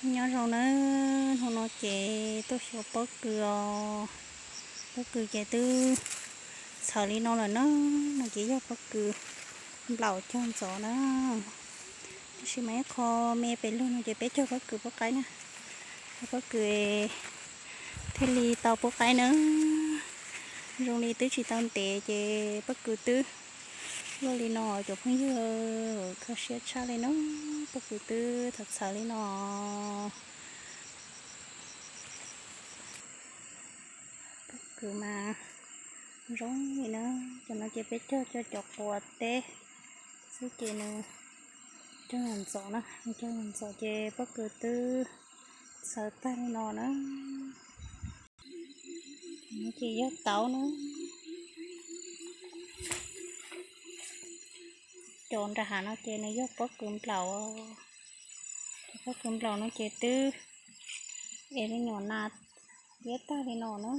Nyob zoo nawb, hnub no ces tuaj xyuas pob kws os. Pob kws ces twb txhawv li no lawm na. No ces yog pob kws nplaum cog ntxov na. Tab sis mas ib qho me pes lug no ces peb cog pob kws pub qaib na. Cog pob kws thiaj li tau pub qaib na. Zoo li twb tsis tau ntev ces pob kws twb luaj li no, cov phooj ywg, kho siab tshaj li na. Pob kws twb txhawv txhawv li no. Pob kws mas zoo li na. Cov no ces peb cog cov quav teb xwb ces nws cog ntxov na, nws cog ntxov ces pob kws twb txhawv tag li no na. No ces yog tauv na. Cov nram hav no ces nws yog pob kws nplaum. Cov pob kws nplaum no ces twb es li nyuam nas tiab tag li no na.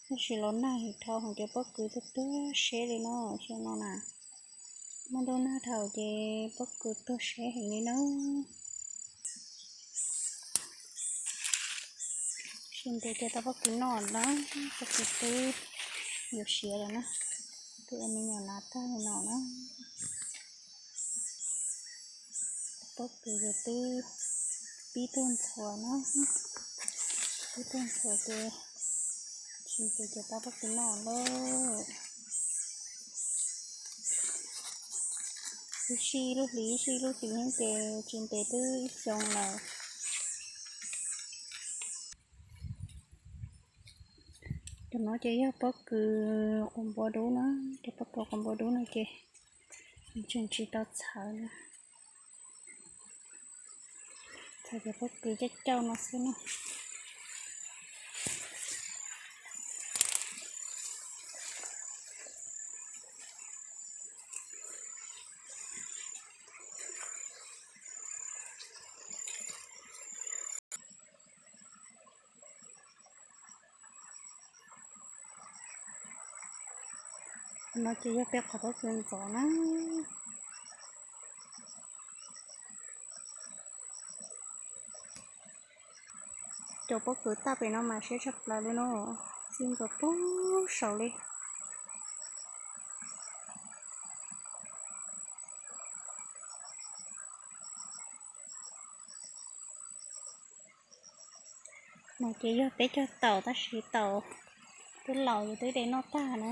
Tab sis los nag heev dhau, hos cov pob kws tuag tuag seb li no, xyoo no na. Muaj ntuj nag dhau ces pob kws tuag seb heev li na. Tsis ntev ces tau pob kws noj na, pob kws twb yuav siav lawm na, twb ua me nyuam nas tag li no na. Pob kws ces twb pib tuag ntxhuav na, pib tuag ntxhuav ces tsis ntev ces tau pob kws noj lawm. Ib sij lub hlis ib sij lub hlis heev ces tsis ntev twb ib xyoo lawm. Cov no ces yog pob kws quav npua dub na, cov pob kws quav npua dub no ces tseem tsis tau txhawv na. Txhawv cov pob kws cauj cauj no xwb na. No ces yog peb qhov pob kws ntxov na. Cov pob kws tag pem no mas siab tshaj plaws li no, txij nkawd puag saud li. No ces yog peb cog taum tab sis taum twb laus ces twb de noj tag na.